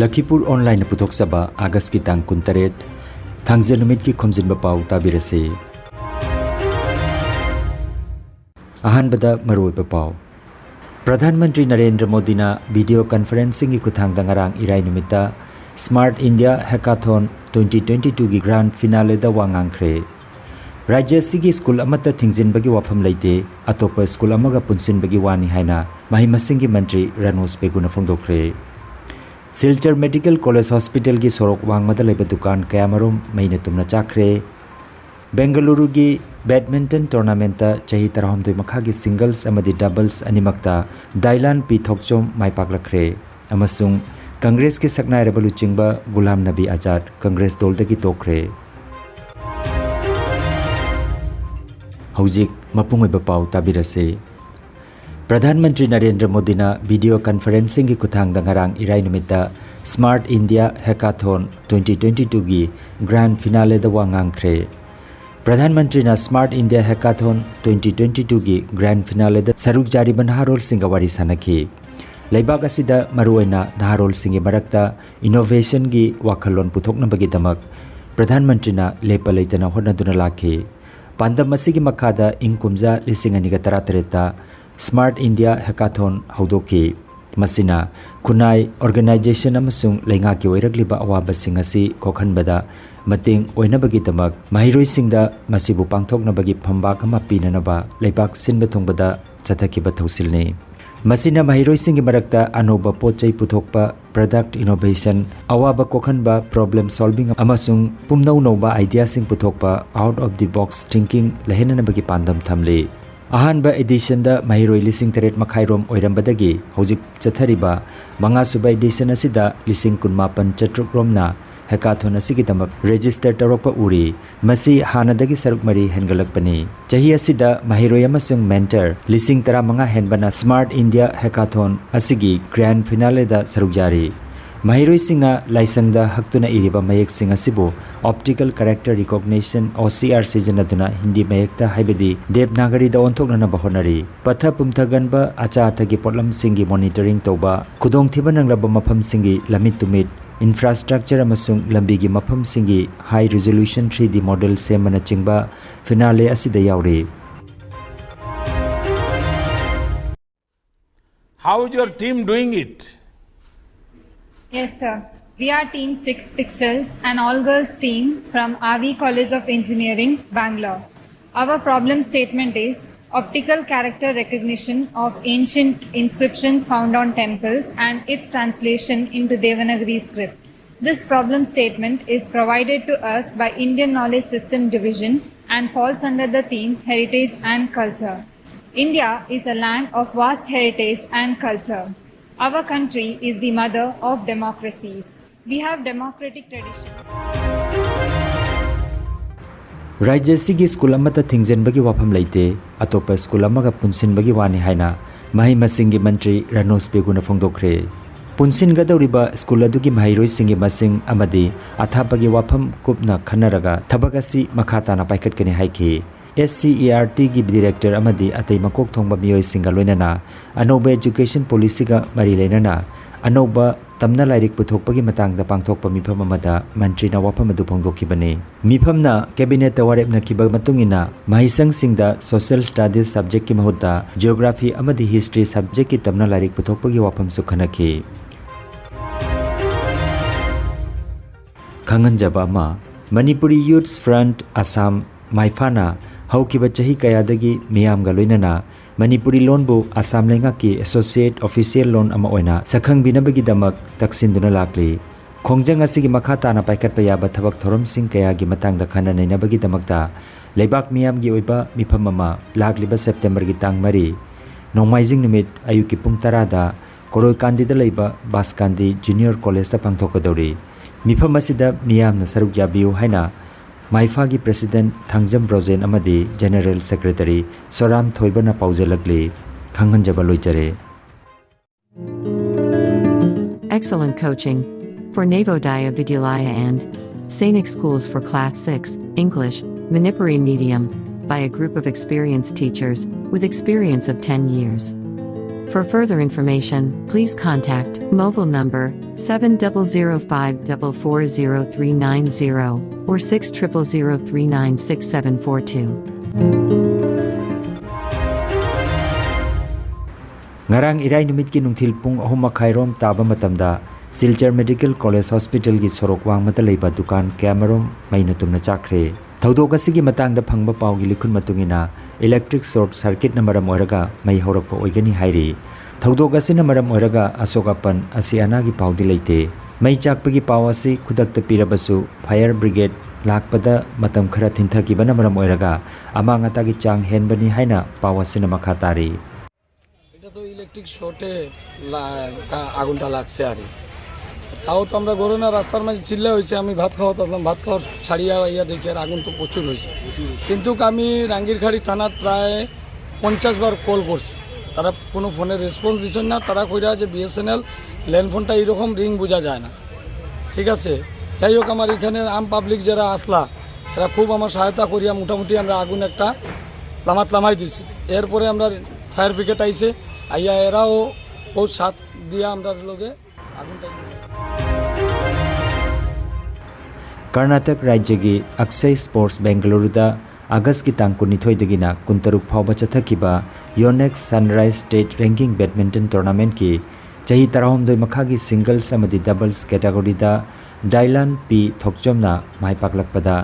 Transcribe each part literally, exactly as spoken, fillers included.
ꯂꯈꯤꯄꯨꯔ ꯑꯣꯟꯂꯥꯏꯟꯅ ꯄꯨꯊꯣꯛꯆꯕ ꯑꯥꯒꯁꯀꯤ ꯇꯥꯡ ꯀꯨꯟꯇꯔꯦꯠ, ꯊꯥꯡꯖ ꯅꯨꯃꯤꯠꯀꯤ ꯈꯣꯝꯖꯤꯟꯕ ꯄꯥꯎ ꯇꯥꯕꯤꯔꯁꯤ꯫ ꯑꯍꯥꯟꯕꯗ ꯃꯔꯨꯑꯣꯏꯕ ꯄꯥꯎ꯫ ꯄ꯭ꯔꯙꯥꯟ ꯃꯟꯇ꯭ꯔꯤ ꯅꯔꯦꯟꯗ꯭ꯔ ꯃꯣꯗꯤꯅ ꯚꯤꯗꯤꯑꯣ ꯀꯟꯐꯔꯦꯟꯁꯤꯡꯒꯤ ꯈꯨꯠꯊꯥꯡꯗ ꯉꯔꯥꯡ ꯏꯔꯥꯏ ꯅꯨꯃꯤꯠꯇ Smart India Hackathon twenty twenty-twoꯒꯤ grand finaleꯗ ꯋꯥ ꯉꯥꯡꯈ꯭ꯔꯦ꯫ ꯔꯥꯖ꯭ꯌ ꯑꯁꯤꯒꯤ ꯁ꯭ꯀꯨꯜ ꯑꯃꯠꯇ ꯊꯤꯡꯖꯤꯟꯕꯒꯤ ꯋꯥꯐꯝ ꯂꯩꯇꯦ, ꯑꯇꯣꯞꯄ ꯁ꯭ꯀꯨꯜ ꯑꯃꯒ ꯄꯨꯟꯁꯤꯟꯕꯒꯤ ꯋꯥꯅꯤ ꯍꯥꯏꯅ ꯃꯍꯩ ꯃꯁꯤꯡꯒꯤ ꯃꯟꯇ꯭ꯔꯤ ꯔꯥꯅꯣꯖ ꯕꯦꯒꯨꯅ ꯐꯣꯡꯗꯣꯛꯈ꯭ꯔꯦ꯫ ꯁꯤꯜꯆꯔ ꯃꯦꯗꯤꯀꯦꯜ ꯀꯣꯂꯦꯖ ꯍꯣꯁꯄꯤꯇꯥꯜꯒꯤ ꯁꯣꯔꯣꯛ ꯋꯥꯡꯃꯗ ꯂꯩꯕ ꯗꯨꯀꯥꯟ ꯀꯌꯥꯃꯔꯨꯝ ꯃꯩꯅ ꯇꯨꯝꯅ ꯆꯥꯛꯈ꯭ꯔꯦ꯫ ꯕꯦꯡꯒꯂꯨꯔꯨꯒꯤ badminton tournamentꯇ ꯆꯍꯤ ꯇꯔꯥꯍꯨꯝꯗꯣꯏ ꯃꯈꯥꯒꯤ singles ꯑꯃꯗꯤ doubles ꯑꯅꯤꯃꯛꯇ ꯗꯥꯏꯂꯥꯟ ꯄꯤ ꯊꯣꯛꯆꯣꯝ ꯃꯥꯏ ꯄꯥꯛꯂꯛꯈ꯭ꯔꯦ ꯑꯃꯁꯨꯡ ꯀꯪꯒ꯭ꯔꯦꯁꯀꯤ ꯁꯛꯅꯥꯏꯔꯕ ꯂꯨꯆꯤꯡꯕ ꯒꯨꯂꯥꯝ ꯅꯕꯤ ꯑꯖꯥꯗ ꯀꯪꯒ꯭ꯔꯦꯁ ꯗꯣꯜꯗꯒꯤ ꯇꯣꯛꯈ꯭ꯔꯦ꯫ ꯍꯧꯖꯤꯛ ꯃꯄꯨꯡ ꯑꯣꯏꯕ ꯄꯥꯎ ꯇꯥꯕꯤꯔꯁꯤ꯫ ꯄ꯭ꯔꯙꯥꯟ ꯃꯟꯇ꯭ꯔꯤ ꯅꯔꯦꯟꯗ꯭ꯔ ꯃꯣꯗꯤꯅ ꯚꯤꯗꯤꯑꯣ ꯀꯟꯐꯔꯦꯟꯁꯤꯡꯒꯤ ꯈꯨꯠꯊꯥꯡꯗ ꯉꯔꯥꯡ ꯏꯔꯥꯏ ꯅꯨꯃꯤꯠꯇ Smart India Hackathon twenty twenty-twoꯒꯤ grand finaleꯗ ꯋꯥ ꯉꯥꯡꯈ꯭ꯔꯦ꯫ ꯄ꯭ꯔꯙꯥꯟ ꯃꯟꯇ꯭ꯔꯤꯅ Smart India Hackathon twenty twenty-twoꯒꯤ grand finaleꯗ ꯁꯔꯨꯛ ꯌꯥꯔꯤꯕ ꯅꯍꯥꯔꯣꯜꯁꯤꯡꯒ ꯋꯥꯔꯤ ꯁꯥꯅꯈꯤ꯫ ꯂꯩꯕꯥꯛ ꯑꯁꯤꯗ ꯃꯔꯨꯑꯣꯏꯅ ꯅꯍꯥꯔꯣꯜꯁꯤꯡꯒꯤ ꯃꯔꯛꯇ innovationꯒꯤ ꯋꯥꯈꯜꯂꯣꯟ ꯄꯨꯊꯣꯛꯅꯕꯒꯤꯗꯃꯛ ꯄ꯭ꯔꯙꯥꯟ ꯃꯟꯇ꯭ꯔꯤꯅ ꯂꯦꯞꯄ ꯂꯩꯇꯅ ꯍꯣꯠꯅꯗꯨꯅ ꯂꯥꯛꯈꯤ꯫ ꯄꯥꯟꯗꯝ ꯑꯁꯤꯒꯤ ꯃꯈꯥꯗ ꯏꯪ ꯀꯨꯝꯖꯥ ꯂꯤꯁꯤꯡ ꯑꯅꯤꯒ ꯇꯔꯥꯇꯔꯦꯠꯇ Smart India Hackathon ꯍꯧꯗꯣꯛꯈꯤ꯫ ꯃꯁꯤꯅ ꯈꯨꯟꯅꯥꯏ, organization ꯑꯃꯁꯨꯡ ꯂꯩꯉꯥꯛꯀꯤ ꯑꯣꯏꯔꯛꯂꯤꯕ ꯑꯋꯥꯕꯁꯤꯡ ꯑꯁꯤ ꯀꯣꯛꯍꯟꯕꯗ ꯃꯇꯦꯡ ꯑꯣꯏꯅꯕꯒꯤꯗꯃꯛ ꯃꯍꯩꯔꯣꯏꯁꯤꯡꯗ ꯃꯁꯤꯕꯨ ꯄꯥꯡꯊꯣꯛꯅꯕꯒꯤ ꯐꯝꯕꯥꯛ ꯑꯃ ꯄꯤꯅꯅꯕ ꯂꯩꯕꯥꯛ ꯁꯤꯟꯕ ꯊꯨꯡꯕꯗ ꯆꯠꯊꯈꯤꯕ ꯊꯧꯁꯤꯜꯅꯤ꯫ ꯃꯁꯤꯅ ꯃꯍꯩꯔꯣꯏꯁꯤꯡꯒꯤ ꯃꯔꯛꯇ ꯑꯅꯧꯕ ꯄꯣꯠ ꯆꯩ ꯄꯨꯊꯣꯛꯄ, product innovation, ꯑꯋꯥꯕ ꯀꯣꯛꯍꯟꯕ, problem solving, ꯑꯃꯁꯨꯡ ꯄꯨꯝꯅꯧ ꯅꯧꯕ ideaꯁꯤꯡ ꯄꯨꯊꯣꯛꯄ, out of the box thinking ꯂꯩꯍꯟꯅꯅꯕꯒꯤ ꯄꯥꯟꯗꯝ ꯊꯝꯂꯤ꯫ ꯑꯍꯥꯟꯕ editionꯗ ꯃꯍꯩꯔꯣꯏ ꯂꯤꯁꯤꯡ ꯇꯔꯦꯠ ꯃꯈꯥꯏ ꯔꯣꯝ ꯑꯣꯏꯔꯝꯕꯗꯒꯤ ꯍꯧꯖꯤꯛ ꯆꯠꯊꯔꯤꯕ ꯃꯉꯥꯁꯨꯕ edition ꯑꯁꯤꯗ ꯂꯤꯁꯤꯡ ꯀꯨꯟꯃꯥꯄꯟ ꯆꯥꯇ꯭ꯔꯨꯛ ꯔꯣꯝꯅ hackathon ꯑꯁꯤꯒꯤꯗꯃꯛ register ꯇꯧꯔꯛꯄ ꯎꯔꯤ꯫ ꯃꯁꯤ ꯍꯥꯟꯅꯗꯒꯤ ꯁꯔꯨꯛ ꯃꯔꯤ ꯍꯦꯟꯒꯠꯂꯛꯄꯅꯤ꯫ ꯆꯍꯤ ꯑꯁꯤꯗ ꯃꯍꯩꯔꯣꯏ ꯑꯃꯁꯨꯡ mentor ꯂꯤꯁꯤꯡ ꯇꯔꯥꯃꯉꯥ ꯍꯦꯟꯕꯅ Smart India Hackathon ꯑꯁꯤꯒꯤ grand finaleꯗ ꯁꯔꯨꯛ ꯌꯥꯔꯤ꯫ ꯃꯍꯩꯔꯣꯏꯁꯤꯡꯅ ꯂꯥꯏꯁꯪꯗ ꯍꯛꯇꯨꯅ ꯏꯔꯤꯕ ꯃꯌꯦꯛꯁꯤꯡ ꯑꯁꯤꯕꯨ Optical Character Recognition, OCR, ꯁꯤꯖꯤꯟꯅꯗꯨꯅ ꯍꯤꯟꯗꯤ ꯃꯌꯦꯛꯇ, ꯍꯥꯏꯕꯗꯤ ꯗꯦꯕꯅꯥꯒꯔꯤꯗ ꯑꯣꯟꯊꯣꯛꯅꯅꯕ ꯍꯣꯠꯅꯔꯤ꯫ ꯄꯠꯊ ꯄꯨꯝꯊꯒꯟꯕ ꯑꯆꯥ ꯑꯊꯛꯀꯤ ꯄꯣꯠꯂꯝꯁꯤꯡꯒꯤ monitoring ꯇꯧꯕ, ꯈꯨꯗꯣꯡꯊꯤꯕ ꯅꯪꯂꯕ ꯃꯐꯝꯁꯤꯡꯒꯤ ꯂꯝꯃꯤꯠ ꯇꯨꯃꯤꯠ, infrastructure ꯑꯃꯁꯨꯡ ꯂꯝꯕꯤꯒꯤ ꯃꯐꯝꯁꯤꯡꯒꯤ high resolution three D model ꯁꯦꯝꯕꯅꯆꯤꯡꯕ finale ꯑꯁꯤꯗ ꯌꯥꯎꯔꯤ꯫ How is your team doing it? Yes, sir. We are Team six Pixels, an all girls team from R V College of Engineering, Bangalore. Our problem statement is optical character recognition of ancient inscriptions found on temples and its translation into Devanagari script. This problem statement is provided to us by Indian Knowledge System Division and falls under the theme Heritage and Culture. India is a land of vast heritage and culture. Our country is the mother of democracies. We have democratic traditions. ꯔꯥꯏꯖ꯭ꯌ ꯑꯁꯤꯒꯤ school ꯑꯃꯠꯇ ꯊꯤꯡꯖꯤꯟꯕꯒꯤ ꯋꯥꯐꯝ ꯂꯩꯇꯦ, ꯑꯇꯣꯞꯄ school ꯑꯃꯒ ꯄꯨꯟꯁꯤꯟꯕꯒꯤ ꯋꯥꯅꯤ ꯍꯥꯏꯅ ꯃꯍꯩ ꯃꯁꯤꯡꯒꯤ ꯃꯟꯇ꯭ꯔꯤ ꯔꯥꯅꯣꯖ ꯄꯦꯒꯨꯅ ꯐꯣꯡꯗꯣꯛꯈ꯭ꯔꯦ꯫ ꯄꯨꯟꯁꯤꯟꯒꯗꯧꯔꯤꯕ ꯁ꯭ꯀꯨꯜ ꯑꯗꯨꯒꯤ ꯃꯍꯩꯔꯣꯏꯁꯤꯡꯒꯤ ꯃꯁꯤꯡ ꯑꯃꯗꯤ ꯑꯊꯥꯞꯄꯒꯤ ꯋꯥꯐꯝ ꯀꯨꯞꯅ ꯈꯟꯅꯔꯒ ꯊꯕꯛ ꯑꯁꯤ ꯃꯈꯥ ꯇꯥꯅ ꯄꯥꯏꯈꯠꯀꯅꯤ ꯍꯥꯏꯈꯤ꯫ SCERTꯒꯤ director ꯑꯃꯗꯤ ꯑꯇꯩ ꯃꯀꯣꯛ ꯊꯣꯡꯕ ꯃꯤꯑꯣꯏꯁꯤꯡꯒ ꯂꯣꯏꯅꯅ ꯑꯅꯧꯕ education policyꯒ ꯃꯔꯤ ꯂꯩꯅꯅ ꯑꯅꯧꯕ ꯇꯝꯅ ꯂꯥꯏꯔꯤꯛ ꯄꯨꯊꯣꯛꯄꯒꯤ ꯃꯇꯥꯡꯗ ꯄꯥꯡꯊꯣꯛꯄ ꯃꯤꯐꯝ ꯑꯃꯗ ꯃꯟꯇ꯭ꯔꯤꯅ ꯋꯥꯐꯝ ꯑꯗꯨ ꯐꯣꯡꯗꯣꯛꯈꯤꯕꯅꯤ꯫ ꯃꯤꯐꯝꯅ cabinetꯇ ꯋꯥꯔꯦꯞꯅꯈꯤꯕ ꯃꯇꯨꯡ ꯏꯟꯅ ꯃꯍꯩꯁꯪꯁꯤꯡꯗ social studies subjectꯀꯤ ꯃꯍꯨꯠꯇ geography ꯑꯃꯗꯤ history subjectꯀꯤ ꯇꯝꯅ ꯂꯥꯏꯔꯤꯛ ꯄꯨꯊꯣꯛꯄꯒꯤ ꯋꯥꯐꯝꯁꯨ ꯈꯟꯅꯈꯤ꯫ ꯈꯪꯍꯟꯖꯕ ꯑꯃ, Manipuri Youths Front Assam, ꯃꯥꯏꯐꯥꯅ ꯍꯧꯈꯤꯕ ꯆꯍꯤ ꯀꯌꯥꯗꯒꯤ ꯃꯤꯌꯥꯝꯒ ꯂꯣꯏꯅꯅ ꯃꯅꯤꯄꯨꯔꯤ ꯂꯣꯟꯕꯨ ꯑꯁꯥꯝ ꯂꯩꯉꯥꯛꯀꯤ associate official ꯂꯣꯟ ꯑꯃ ꯑꯣꯏꯅ ꯁꯛꯈꯪꯕꯤꯅꯕꯒꯤꯗꯃꯛ ꯇꯛꯁꯤꯟꯗꯨꯅ ꯂꯥꯛꯂꯤ꯫ ꯈꯣꯡꯖꯪ ꯑꯁꯤꯒꯤ ꯃꯈꯥ ꯇꯥꯅ ꯄꯥꯏꯈꯠꯄ ꯌꯥꯕ ꯊꯕꯛ ꯊꯧꯔꯝꯁꯤꯡ ꯀꯌꯥꯒꯤ ꯃꯇꯥꯡꯗ ꯈꯟꯅ ꯅꯩꯅꯕꯒꯤꯗꯃꯛꯇ ꯂꯩꯕꯥꯛ ꯃꯤꯌꯥꯝꯒꯤ ꯑꯣꯏꯕ ꯃꯤꯐꯝ ꯑꯃ ꯂꯥꯛꯂꯤꯕ Septemberꯒꯤ ꯇꯥꯡ ꯃꯔꯤ, ꯅꯣꯡꯃꯥꯏꯖꯤꯡ ꯅꯨꯃꯤꯠ, ꯑꯌꯨꯛꯀꯤ ꯄꯨꯡ ꯇꯔꯥꯗ ꯀꯣꯔꯣꯏꯀꯥꯟꯗꯤꯗ ꯂꯩꯕ ꯕꯥꯁꯀꯥꯟꯗꯤ Junior Collegeꯇ ꯄꯥꯡꯊꯣꯛꯀꯗꯧꯔꯤ꯫ ꯃꯤꯐꯝ ꯑꯁꯤꯗ ꯃꯤꯌꯥꯝꯅ ꯁꯔꯨꯛ ꯌꯥꯕꯤꯌꯨ ꯍꯥꯏꯅ ꯃꯥꯏꯐꯥꯒꯤ president ꯊꯥꯡꯖꯝ ꯕ꯭ꯔꯣꯖꯦꯟ ꯑꯃꯗꯤ general secretary ꯁꯣꯔꯥꯝ ꯊꯣꯏꯕꯅ ꯄꯥꯎꯖꯦꯜꯂꯛꯂꯤ꯫ ꯈꯪꯍꯟꯖꯕ ꯂꯣꯏꯖꯔꯦ꯫ Excellent coaching for Navodaya Vidyalaya and Sainik schools for class six, English, Manipuri medium, by a group of experienced teachers with experience of ten years. For further information, please contact mobile number seven double zero five double four zero three nine zero or six triple zero three nine six seven four two. ꯉꯔꯥꯡ ꯏꯔꯥꯏ ꯅꯨꯃꯤꯠꯀꯤ ꯅꯨꯡꯊꯤꯜ ꯄꯨꯡ ꯑꯍꯨꯝ ꯃꯈꯥꯏꯔꯣꯝ ꯇꯥꯕ ꯃꯇꯝꯗ Silchar medical college ꯍꯣꯁꯄꯤꯇꯥꯜꯒꯤ ꯁꯣꯔꯣꯛ ꯋꯥꯡꯃꯗ ꯂꯩꯕ ꯗꯨꯀꯥꯟ ꯀꯌꯥꯃꯔꯨꯝ ꯃꯩꯅ ꯇꯨꯝꯅ ꯆꯥꯛꯈ꯭ꯔꯦ꯫ ꯊꯧꯗꯣꯛ ꯑꯁꯤꯒꯤ ꯃꯇꯥꯡꯗ ꯐꯪꯕ ꯄꯥꯎꯒꯤ ꯂꯤꯈꯨꯟ ꯃꯇꯨꯡ ꯏꯟꯅ, ꯏꯂꯦꯛꯇ꯭ꯔꯤꯛ ꯁꯣꯔꯠ ꯁꯔꯀꯤꯠꯅ ꯃꯔꯝ ꯑꯣꯏꯔꯒ ꯃꯩ ꯍꯧꯔꯛꯄ ꯑꯣꯏꯒꯅꯤ ꯍꯥꯏꯔꯤ꯫ ꯊꯧꯗꯣꯛ ꯑꯁꯤꯅ ꯃꯔꯝ ꯑꯣꯏꯔꯒ ꯑꯁꯣꯛ ꯑꯄꯟ, ꯑꯁꯤ ꯑꯅꯥꯒꯤ ꯄꯥꯎꯗꯤ ꯂꯩꯇꯦ꯫ ꯃꯩ ꯆꯥꯛꯄꯒꯤ ꯄꯥꯎ ꯑꯁꯤ ꯈꯨꯗꯛꯇ ꯄꯤꯔꯕꯁꯨ, ꯐꯥꯌꯔ ꯕ꯭ꯔꯤꯒꯦꯗ ꯂꯥꯛꯄꯗ ꯃꯇꯝ ꯈꯔ ꯊꯤꯟꯊꯈꯤꯕꯅ ꯃꯔꯝ ꯑꯣꯏꯔꯒ ꯑꯃꯥꯡ ꯑꯇꯥꯒꯤ ꯆꯥꯡ ꯍꯦꯟꯕꯅꯤ ꯍꯥꯏꯅ ꯄꯥꯎ ꯑꯁꯤꯅ ꯃꯈꯥ ꯇꯥꯔꯤ꯫ এটা তো ইলেকট্রিক শর্টে লা- কা- আগুনটা লাগছে আর কি। তাও তো আমরা ঘরে না, রাস্তার মাঝে চিল্লা হয়েছে, আমি ভাত খাওয়াতে আসলাম, ভাত খাওয়ার ছাড়িয়া ইয়া দেখি আর আগুন তো প্রচুর হয়েছে। কিন্তু আমি রাঙ্গিরখাড়ি থানার প্রায় পঞ্চাশ বার কল করছি, তারা কোনো ফোনে রেসপন্স দিচ্ছেন না। তারা কইরা যে বিএসএনএল ল্যান্ড ফোনটা এইরকম রিং বোঝা যায় না, ঠিক আছে। যাই হোক, আমার এখানে আম পাবলিক যারা আসলা, এরা খুব আমার সহায়তা করিয়া মোটামুটি আমরা আগুন একটা লামাত লামাই দিছি। এরপরে আমরা ফায়ার ব্রিগেড আইছে, আইয়া এরাও বহুত সাথ দিয়া আমরা লগে আগুনটা ꯀꯔꯅꯥꯇꯛ ꯔꯥꯖ꯭ꯌꯒꯤ ꯑꯛꯁꯩ ꯁ꯭ꯄꯣꯔꯠꯁ ꯕꯦꯡꯒꯂꯨꯔꯨꯗ ꯑꯥꯒꯁꯀꯤ ꯇꯥꯡ ꯀꯨꯟꯅꯤꯊꯣꯏꯗꯒꯤꯅ ꯀꯨꯟꯇꯔꯨꯛ ꯐꯥꯎꯕ ꯆꯠꯊꯈꯤꯕ ꯌꯣꯅꯦꯛꯁ ꯁꯟꯔꯥꯏꯖ ꯁ꯭ꯇꯦꯠ ꯔꯦꯡꯀꯤꯡ ꯕꯦꯗꯃꯤꯟꯇꯟ ꯇꯣꯔꯅꯥꯃꯦꯟꯠꯀꯤ ꯆꯍꯤ ꯇꯔꯥꯍꯨꯝꯗꯣꯏ ꯃꯈꯥꯒꯤ ꯁꯤꯡꯒꯜꯁ ꯑꯃꯗꯤ ꯗꯕꯜꯁ ꯀꯦꯇꯥꯒꯣꯔꯤꯗ ꯗꯥꯏꯂꯥꯟ ꯄꯤ ꯊꯣꯛꯆꯣꯝꯅ ꯃꯥꯏ ꯄꯥꯛꯂꯛꯄꯗ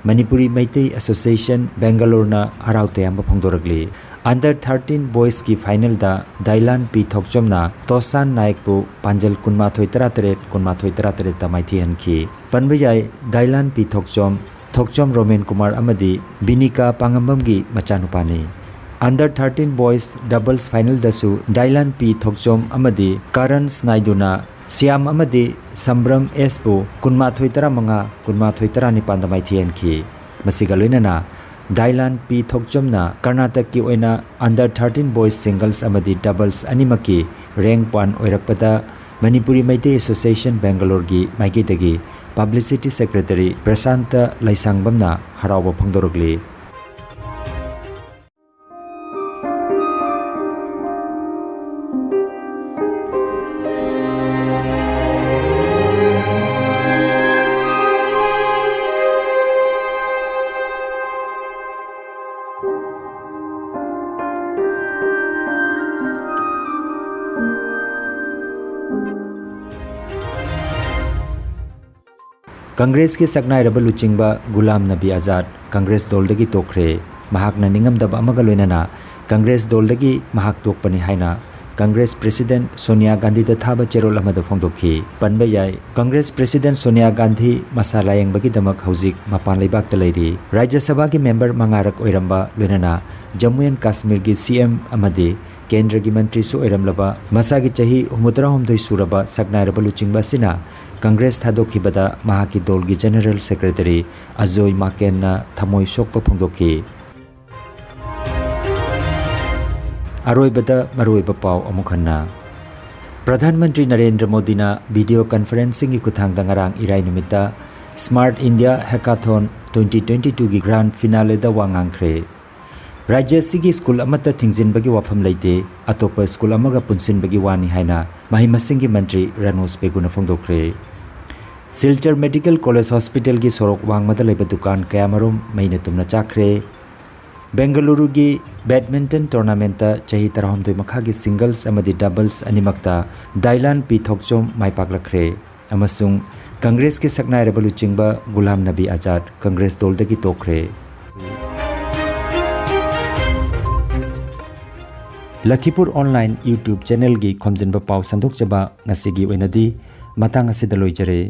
ꯃꯅꯤꯄꯨꯔꯤ ꯃꯩꯇꯩ ꯑꯦꯁꯣꯁꯤꯌꯦꯁꯟ ꯕꯦꯡꯒꯂꯣꯔꯅ ꯍꯔꯥꯎ ꯇꯌꯥꯝꯕ ꯐꯣꯡꯗꯣꯔꯛꯂꯤ꯫ ꯑꯟꯗꯔ ꯊꯥꯔꯇꯤꯟ ꯕꯣꯏꯁꯀꯤ ꯐꯥꯏꯅꯦꯜꯗ ꯗꯥꯏꯂꯥꯟ ꯄꯤ ꯊꯣꯛꯆꯣꯝꯅ ꯇꯣꯁꯥꯟ ꯅꯥꯌꯛꯄꯨ ꯄꯥꯟꯖꯜ ꯀꯨꯟꯃꯥꯊꯣꯏ ꯇꯔꯥꯇꯔꯦꯠ, ꯀꯨꯟꯃꯥꯊꯣꯏ ꯇꯔꯥꯇꯔꯦꯠꯇ ꯃꯥꯏꯊꯤꯍꯟꯈꯤ꯫ ꯄꯟꯕ ꯌꯥꯏ, ꯗꯥꯏꯂꯥꯟ ꯄꯤ ꯊꯣꯛꯆꯣꯝ, ꯊꯣꯛꯆꯣꯝ ꯔꯣꯃꯦꯟ ꯀꯨꯃꯥꯔ ꯑꯃꯗꯤ ꯕꯤꯅꯤꯀꯥ ꯄꯥꯉꯝꯕꯝꯒꯤ ꯃꯆꯥꯅꯨꯄꯥꯅꯤ꯫ ꯑꯟꯗꯔ ꯊꯥꯔꯇꯤꯟ ꯕꯣꯏꯁ ꯗꯕꯜꯁ ꯐꯥꯏꯅꯦꯜꯗꯁꯨ ꯗꯥꯏꯂꯥꯟ ꯄꯤ ꯊꯣꯛꯆꯣꯝ ꯑꯃꯗꯤ ꯀꯔꯟꯁ ꯅꯥꯏꯗꯨꯅ ꯁ꯭ꯌꯥꯝ ꯑꯃꯗꯤ ꯁꯝꯕ꯭ꯔꯝ ꯑꯦꯁꯄꯨ ꯀꯨꯟꯃꯥꯊꯣꯏ ꯇꯔꯥꯃꯉꯥ, ꯀꯨꯟꯃꯥꯊꯣꯏ ꯇꯔꯥꯅꯤꯄꯥꯟꯗ ꯃꯥꯏꯊꯤꯍꯟꯈꯤ꯫ ꯃꯁꯤꯒ ꯂꯣꯏꯅꯅ ꯗꯥꯏꯂꯥꯟ ꯄꯤ ꯊꯣꯛꯆꯣꯝꯅ ꯀꯔꯅꯥꯇꯛꯀꯤ ꯑꯣꯏꯅ ꯑꯟꯗꯔ ꯊꯥꯔꯇꯤꯟ ꯕꯣꯏꯁ ꯁꯤꯡꯒꯜꯁ ꯑꯃꯗꯤ ꯗꯕꯜꯁ ꯑꯅꯤꯃꯛꯀꯤ ꯔꯦꯡꯛ ꯋꯥꯟ ꯑꯣꯏꯔꯛꯄꯗ ꯃꯅꯤꯄꯨꯔꯤ ꯃꯩꯇꯩ ꯑꯦꯁꯣꯁꯤꯌꯦꯁꯟ ꯕꯦꯡꯒꯂꯣꯔꯒꯤ ꯃꯥꯏꯀꯩꯗꯒꯤ ꯄꯕ꯭ꯂꯤꯁꯤꯇꯤ ꯁꯦꯀ꯭ꯔꯦꯇꯔꯤ ꯄ꯭ꯔꯁꯥꯟꯇ ꯂꯩꯁꯥꯡꯕꯝꯅ ꯍꯔꯥꯎꯕ ꯐꯣꯡꯗꯣꯔꯛꯂꯤ꯫ ꯀꯪꯒ꯭ꯔꯦꯁꯀꯤ ꯁꯛꯅꯥꯏꯔꯕ ꯂꯨꯆꯤꯡꯕ ꯒꯨꯂꯥꯝ ꯅꯕꯤ ꯑꯖꯥꯗ ꯀꯪꯒ꯭ꯔꯦꯁ ꯗꯣꯜꯗꯒꯤ ꯇꯣꯛꯈ꯭ꯔꯦ꯫ ꯃꯍꯥꯛꯅ ꯅꯤꯡꯉꯝꯗꯕ ꯑꯃꯒ ꯂꯣꯏꯅꯅ ꯀꯪꯒ꯭ꯔꯦꯁ ꯗꯣꯜꯗꯒꯤ ꯃꯍꯥꯛ ꯇꯣꯛꯄꯅꯤ ꯍꯥꯏꯅ ꯀꯪꯒ꯭ꯔꯦꯁ ꯄ꯭ꯔꯦꯁꯤꯗꯦꯟꯠ ꯁꯣꯅꯤꯌꯥ ꯒꯥꯟꯙꯤꯗ ꯊꯥꯕ ꯆꯦꯔꯣꯜ ꯑꯃꯗ ꯐꯣꯡꯗꯣꯛꯈꯤ꯫ ꯄꯟꯕ ꯌꯥꯏ, ꯀꯪꯒ꯭ꯔꯦꯁ ꯄ꯭ꯔꯦꯁꯤꯗꯦꯟꯠ ꯁꯣꯅꯤꯌꯥ ꯒꯥꯟꯙꯤ ꯃꯁꯥ ꯂꯥꯌꯦꯡꯕꯒꯤꯗꯃꯛ ꯍꯧꯖꯤꯛ ꯃꯄꯥꯟ ꯂꯩꯕꯥꯛꯇ ꯂꯩꯔꯤ꯫ ꯔꯥꯖ꯭ꯌ ꯁꯚꯥꯒꯤ ꯃꯦꯝꯕꯔ ꯃꯉꯥꯔꯛ ꯑꯣꯏꯔꯝꯕ, ꯂꯣꯏꯅꯅ ꯖꯝꯃꯨ ꯑꯦꯟ ꯀꯥꯁꯃꯤꯔꯒꯤ ꯁꯤ ꯑꯦꯝ ꯑꯃꯗꯤ ꯀꯦꯟꯗ꯭ꯔꯒꯤ ꯃꯟꯇ꯭ꯔꯤꯁꯨ ꯑꯣꯏꯔꯝꯂꯕ, ꯃꯁꯥꯒꯤ ꯆꯍꯤ ꯍꯨꯝꯐꯨꯇꯔꯥ ꯍꯨꯝꯗꯣꯏ ꯁꯨꯔꯕ ꯁꯛꯅꯥꯏꯔꯕ ꯂꯨꯆꯤꯡꯕ ꯑꯁꯤꯅ ꯀꯪꯒ꯭ꯔꯦꯁ ꯊꯥꯗꯣꯛꯈꯤꯕꯗ ꯃꯍꯥꯛꯀꯤ ꯗꯣꯜꯒꯤ ꯖꯦꯅꯔꯦꯜ ꯁꯦꯀ꯭ꯔꯦꯇꯔꯤ ꯑꯖꯣꯏ ꯃꯥꯀꯦꯟꯅ ꯊꯃꯣꯏ ꯁꯣꯛꯄ ꯐꯣꯡꯗꯣꯛꯈꯤ꯫ ꯑꯔꯣꯏꯕꯗ ꯃꯔꯨꯑꯣꯏꯕ ꯄꯥꯎ ꯑꯃꯨꯛ ꯍꯟꯅ꯫ ꯄ꯭ꯔꯙꯥꯟ ꯃꯟꯇ꯭ꯔꯤ ꯅꯔꯦꯟꯗ꯭ꯔ ꯃꯣꯗꯤꯅ ꯚꯤꯗꯤꯑꯣ ꯀꯟꯐꯔꯦꯟꯁꯤꯡꯒꯤ ꯈꯨꯠꯊꯥꯡꯗ ꯉꯔꯥꯡ ꯏꯔꯥꯏ ꯅꯨꯃꯤꯠꯇ Smart India Hackathon twenty twenty-twoꯒꯤ grand finaleꯗ ꯋꯥ ꯉꯥꯡꯈ꯭ꯔꯦ꯫ ꯔꯥꯖ꯭ꯌ ꯑꯁꯤꯒꯤ ꯁ꯭ꯀꯨꯜ ꯑꯃꯠꯇ ꯊꯤꯡꯖꯤꯟꯕꯒꯤ ꯋꯥꯐꯝ ꯂꯩꯇꯦ, ꯑꯇꯣꯞꯄ ꯁ꯭ꯀꯨꯜ ꯑꯃꯒ ꯄꯨꯟꯁꯤꯟꯕꯒꯤ ꯋꯥꯅꯤ ꯍꯥꯏꯅ ꯃꯍꯩ ꯃꯁꯤꯡꯒꯤ ꯃꯟꯇ꯭ꯔꯤ ꯔꯥꯅꯣꯖ ꯄꯦꯒꯨꯅ ꯐꯣꯡꯗꯣꯛꯈ꯭ꯔꯦ꯫ ꯁꯤꯜꯆꯔ ꯃꯦꯗꯤꯀꯦꯜ ꯀꯣꯂꯦꯖ ꯍꯣꯁꯄꯤꯇꯥꯜꯒꯤ ꯁꯣꯔꯣꯛ ꯋꯥꯡꯃꯗ ꯂꯩꯕ ꯗꯨꯀꯥꯟ ꯀꯌꯥꯃꯔꯨꯝ ꯃꯩꯅ ꯇꯨꯝꯅ ꯆꯥꯛꯈ꯭ꯔꯦ꯫ ꯕꯦꯡꯒꯂꯨꯔꯨꯒꯤ ꯕꯦꯗꯃꯤꯟꯇꯟ ꯇꯣꯔꯅꯥꯃꯦꯟꯠꯇ ꯆꯍꯤ ꯇꯔꯥꯍꯨꯝꯗꯣꯏ ꯃꯈꯥꯒꯤ ꯁꯤꯡꯒꯜꯁ ꯑꯃꯗꯤ ꯗꯕꯜꯁ ꯑꯅꯤꯃꯛꯇ ꯗꯥꯏꯂꯥꯟ ꯄꯤ ꯊꯣꯛꯆꯣꯝ ꯃꯥꯏ ꯄꯥꯛꯂꯛꯈ꯭ꯔꯦ꯫ ꯑꯃꯁꯨꯡ ꯀꯪꯒ꯭ꯔꯦꯁꯀꯤ ꯁꯛꯅꯥꯏꯔꯕ ꯂꯨꯆꯤꯡꯕ ꯒꯨꯂꯥꯝ ꯅꯕꯤ ꯑꯖꯥꯗ ꯀꯪꯒ꯭ꯔꯦꯁ ꯗꯣꯜꯗꯒꯤ ꯇꯣꯛꯈ꯭ꯔꯦ꯫ ꯂꯈꯤꯄꯨꯔ ꯑꯣꯟꯂꯥꯏꯟ YouTube ꯆꯦꯅꯦꯜꯒꯤ ꯈꯣꯝꯖꯤꯟꯕ ꯄꯥꯎ ꯁꯟꯗꯣꯛꯆꯕ ꯉꯁꯤꯒꯤ ꯑꯣꯏꯅꯗꯤ ꯃꯇꯥꯡ ꯑꯁꯤꯗ ꯂꯣꯏꯖꯔꯦ꯫